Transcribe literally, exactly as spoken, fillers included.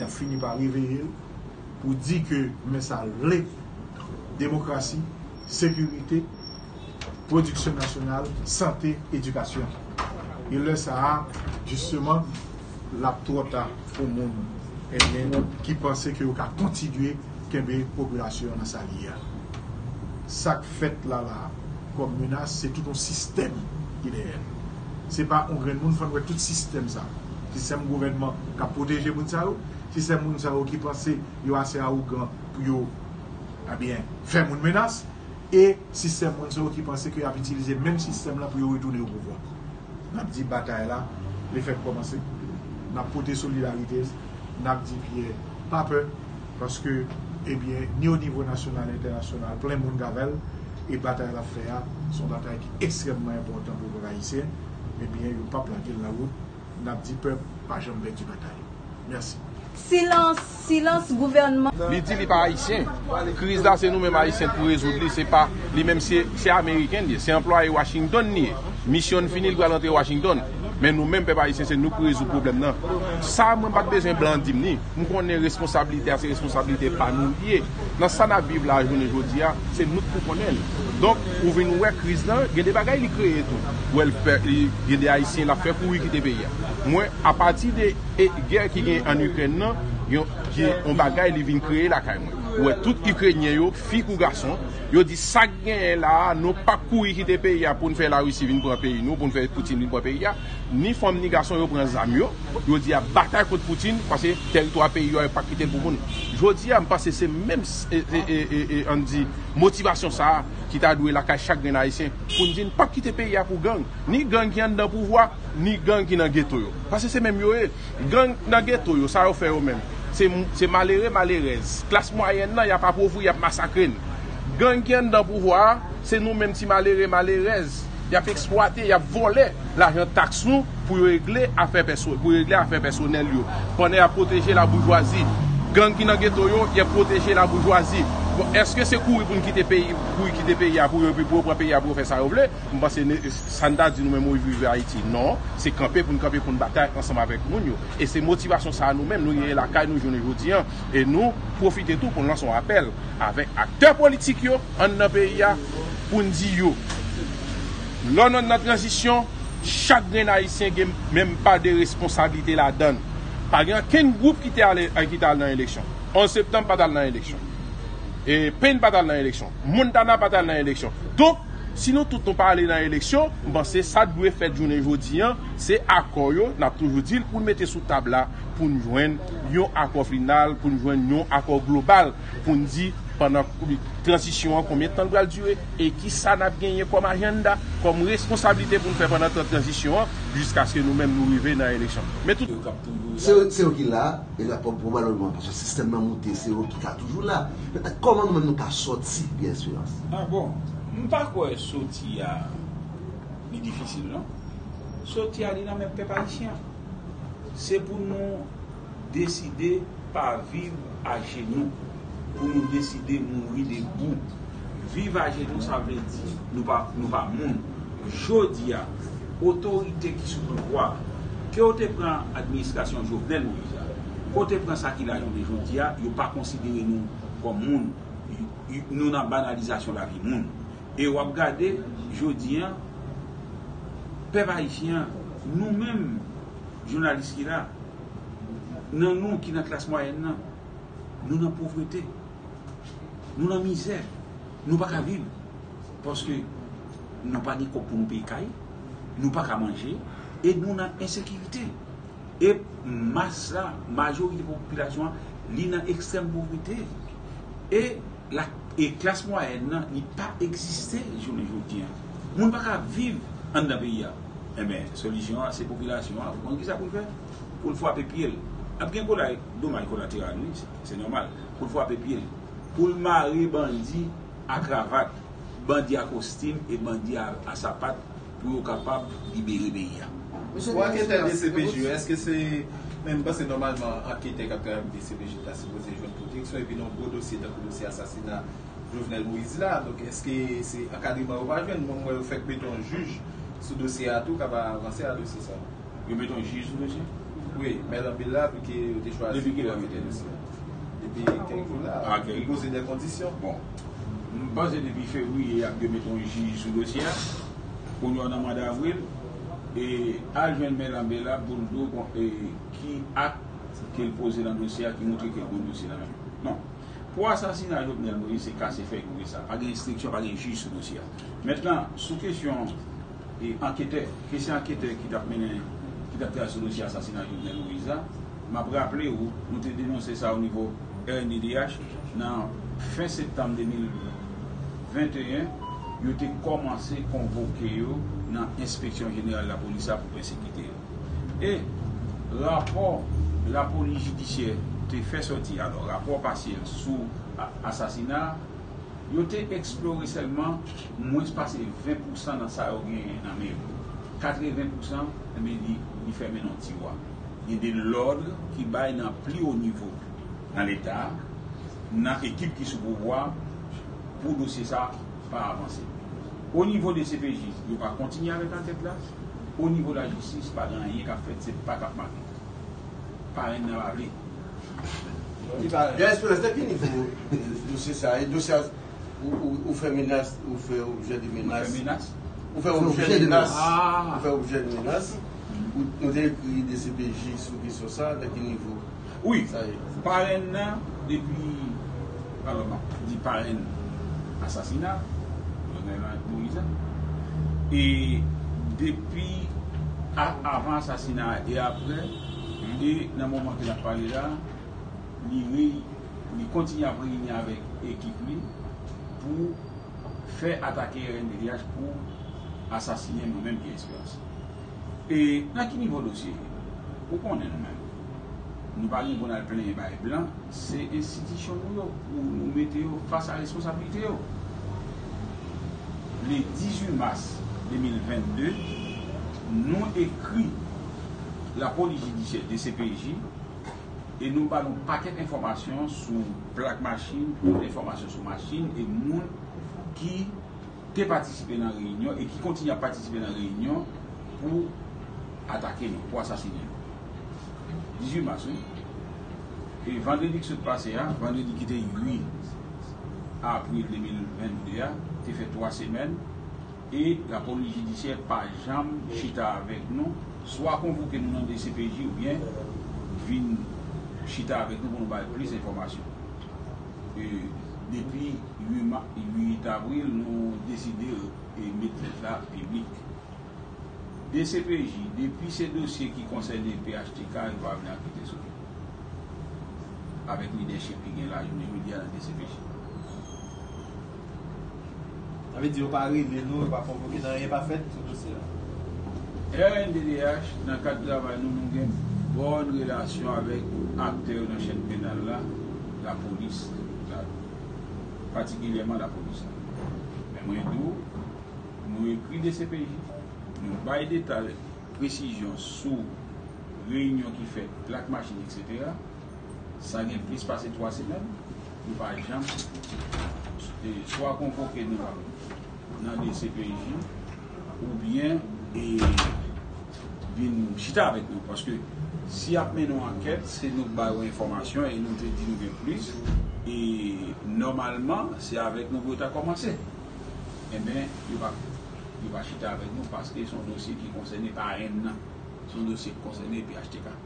Y ap fini pa reveye l pou di ke men sa l vle, demokrasi, sekirite, pwodiksyon nasyonal, sante, edikasyon. E lè sa a, jisteman, l ap twò ta pou moun, ebyen, ki panse ke yo ka kontinye kenbe popilasyon an nan sa l ye a. Sa k fèt la, la a, kòm menas, se tout yon sistèm ki dèyè l. Se pa yon grenn moun, fò n wè tout sistèm sa. Sistèm gouvènman k ap pwoteje moun sa yo, sistèm moun sa yo ki panse yo ase awougan pou yo, ebyen, fè moun menas, e sistèm moun sa yo ki panse ke y ap itilize menm sistèm lan pou yo retounen o pouvwa. N ap di batay la, li fèk kòmanse. N ap pote solidarite, n ap di Pyè pa pè, paske, ebyen, ni o nivo nasyonal, entènasyonal, plen moun k avè l, e batay l ap fè a, se yon batay ki ekstrèmman enpòtan pou pèp ayisyen, ebyen, yo p ap lage l nan wout. N ap di pèp, pa janm pèdi batay. Mèsi. Silans, silans gouvènman. Li di li pa ayisyen. Kriz la, se nou menm ayisyen pou rezoud li, se pa li menm, se, se ameriken li ye, se anplwaye Washington li ye. Misyon l fini, li pral rantre Washington. Men nou menm, pèp ayisyen, se nou k pou rezoud pwoblèm nan. Sa, mwen pa t bezwen blan di m li. M konnen responsablite a, se responsablite pa nou li ye. Nan sa n ap viv la, jounen jodi a, se nou k pou konnen l. Donk, ou vin wè kriz lan, gen de bagay li kreye tou. Ou wè l fè, li, gen de ayisyen l ap fè kouri kite peyi a. Mwen, apati de e gè ki gen ann Ikrèn nan, yon, gen yon bagay li vin kreye lakay mwen. Ou wè tout Ikrenyen yo, fi kou gason, yo di sa k genyen la a, nou p ap kouri kite peyi a pou n fè Larisi vin pran peyi nou, pou n fè Poutin vin pran peyi a. Ni fanm ni gason yo pran zam yo, yo di y ap batay kont Poutin, paske tèritwa peyi yo a, yo p ap kite l pou moun. Jodi a, m panse se menm, e, e, e, e, e, ann di, motivasyon sa a ki ta dwe lakay chak grenn ayisyen, pou n di n p ap kite peyi a pou gang. Ni gang ki anndan pouvwa, ni gang ki nan geto yo. Paske se menm yo ye. Gang nan geto yo, sa yo fè yo menm? Se, se malere, malerèz, klas mwayèn nan, y ap apovri, y ap masakre n. Gang ki anndan pouvwa a, se nou menm ti malere, malerèz. Y ap eksplwate, y ap vòlè lajan taks nou pou yo regle afè pèso-, pou yo regle afè pèsonèl yo. Pandan y ap pwoteje laboujwazi. Gang ki nan geto yo, y ap pwoteje laboujwazi. Bon, èske se kouri pou n kite peyi, kouri kite peyi a pou yo, pou yo pran peyi a pou yo fè sa yo vle? M panse ne, sa n ta di nou menm, wi, vive Ayiti. Non, se kanpe pou n kanpe, pou n batay ansanm avèk moun yo. E se motivasyon sa a nou menm, nou genyen lakay nou jounen jodi a. E nou pwofite tou pou n lanse yon apèl avèk aktè politik yo anndan peyi a, pou n di yo, lè nou nan tranzisyon, chak grenn ayisyen gen menm pa de responsablite ladan l. Pa gen okenn gwoup ki te ale, ki te al nan eleksyon. Onz septanm pa t al nan eleksyon. E Payne pa t al nan eleksyon. Montana pa t al nan eleksyon. Donk, si nou tout nou pa ale nan eleksyon, m panse sa k dwe fèt jounen jodi a, se akò yo, n ap toujou di l, pou n mete sou tab la, pou n jwenn yon akò final, pou n jwenn yon akò global, pou n di pandan tranzisyon an, konbyen tan l pral dire, e kisa n ap genyen kòm ajanda, kòm responsablite pou n fè pandan tan tranzisyon an, jiskaske nou menm nou rive nan eleksyon. Men tout. Se, se yo ki la, e la, pwob-, pwobableman, paske sistèm nan moute, se yo ki ka toujou la. Mentnan, kòman nou menm nou ka sòti, Pyè Esperans? Ah bon, m pa kwè soti a, li difisil, non. Soti a, li nan men pèp ayisyen an. Se pou nou deside pa viv ajenou, pou nou deside mouri debou. Viv ajenou, sa vle di nou pa, nou pa moun. Jodi a, otorite ki sou pouvwa, ke w te pran administrasyon Jovenel Moïse la, ke w te pran sa ki la jounen jodi a, yo pa konsidere nou kòm moun. Y-, y-, nou nan banalizasyon lavi moun. E w ap gade, jodi a, pèp ayisyen an, nou menm, jounalis ki la, nan nou ki nan klas mwayèn nan, nou nan povrete, nou nan mizè, nou pa ka viv. Paske nou pa gen kòb pou nou peye kay, nou pa ka manje, e nou nan ensekirite. E mas la, majorite popilasyon an, li nan ekstrèm povrete. E la, e klas mwayèn nan, li pa egziste jounen jodi a. Moun pa ka viv anndan peyi a. Enben, solisyon an, se popilasyon an, ou konn kisa pou l fè? Pou l frape pye l. Ap gen kolay, domaj kolateral, wi, se, se nòmal. Pou l frape pye l. Pou l mare bandi a kravat, bandi a kostim e bandi a, a sapat pou yo kapab libere peyi a. Pou anketè D C P J yo, èske se, men m panse nòmalman anketè k ap travay pou D C P J ta sipoze jwenn pwoteksyon epi nan yon gwo dosye tankou dosye asasina Jovenel Moïse la. Donk, èske se ankadreman yo pa jwenn? Mwen, m wè yo fèk mete yon jij sou dosye a tou, k ap avanse a dosye sa a. Yo mete yon jij sou dosye? Wi, Mèt Ambela, pou ke yo te chwazi pou yo mete dosye a. Depi kèk jou la, li poze de kondisyon. Bon, m panse depi fevriye, y ap yo mete yon jij sou dosye a. Kounye a nan mwa davril, e al jwenn Mèt Ambela pou l di w ki ak ke l poze nan dosye a ki montre ke l gen dosye nan men l. Non. Pou asasina Jovenel Moïse, se kase fèy kouri sa. Pa gen enstriksyon, pa gen jij sou dosye a. Mentnan, sou kesyon e anketè, ke se anketè ki t ap mennen, ki t ap travay sou dosye asasina Jovenel Moïse la, m ap raple w, nou te denonse sa o nivo R N D D H, nan fen septanm de mil venteyen, yo te kòmanse konvoke yo nan Enspeksyon Jeneral Lapolis la pou pèsekite yo. E rapò lapolis jidisyè te fè sòti, alò, rapò pasyèl sou a-, asasina a, yo te eksplore sèlman mwens pase ven pousan nan sa yo genyen nan men yo. Katreven pousan, enben, li, li fèmen nan tiwa. Gen de lòd ki bay nan pli wo nivo nan Leta a, nan ekip ki sou pouvwa a, pou dosye sa a pa avanse. O nivo D C P J, yo pa kontinye avèk ankèt la. O nivo lajistis, pa gen anyen k ap fèt, se pa k ap make. Parenn nan pa vle. Gen esperans nan ki nivo dosye sa a? E dosye a, ou, ou, ou fè menas, ou fè objè de menas. Ou fè menas? Ou fè objè de menas. Ou fè objè de menas. Ou, nou te ekri D C P J sou kesyon sa a, nan ki nivo? Wi, parenn nan, depi, alò, m ap di parenn asasina, Jovenel Moïse la. E depi a-, avan asasina a e apre, e nan moman ke n ap pale la, li re-, li kontinye ap reyini avèk ekip li pou fè atake R N D D H pou asasinen mwen menm, Pierre Espérance. E nan ki nivo dosye? Ou konnen nou menm. Nou pa gen pou n al plenyen bay blan, se enstitisyon nou yo, pou nou mete yo fas a responsablite yo. Le dizuit mas de mil vennde, nou ekri lapolis jidisyè, D C P J, e nou ba nou pakèt enfòmasyon sou plak machin, tout enfòmasyon sou machin e moun ki te patisipe nan reyinyon e ki kontinye ap patisipe nan reyinyon pou atake nou, pou asasinen nou. Dizuit mas, wi. E vandredi ki sot pase a, vandredi ki te uit avril de mil vennde a, te fè twa semèn, e lapolis jidisyè pa janm chita avèk nou, swa konvoke nou nan D C P J oubyen vin chita avèk nou pou nou bay plis enfòmasyon. E depi uit ma-, uit avril, nou deside, e, met lèt la piblik. D C P J, depi se dosye ki konsène P H T K, yo pa vle ankete sou li. Avèk lidèchip ki gen la jounen jodi a nan D C P J. Sa vle di yo pa rele nou, yo pa konvoke nou, anyen pa fèt sou dosye a. R N D D H, nan kad travay nou, nou gen bòn relasyon avèk aktè yo nan chèn penal la, lapolis, la, patikilyèman lapolis la. Men mwen di w, nou ekri D C P J, nou bay detay, presizyon sou reyinyon ki fèt, plak machin, etsetera. Sa gen plis pase twa semèn, yo pa janm, e, swa konvoke nou nan D C P J, oubyen, e, vin chita avèk nou. Paske si y ap mennen yon ankèt, se nou k ba yo enfòmasyon e nou te di nou gen plis. E nòmalman, se avèk nou pou yo ta kòmanse. Enben, yo pa, yo pa chita avèk nou paske se yon dosye ki konsène parenn nan. Se yon dosye ki konsène P H T K.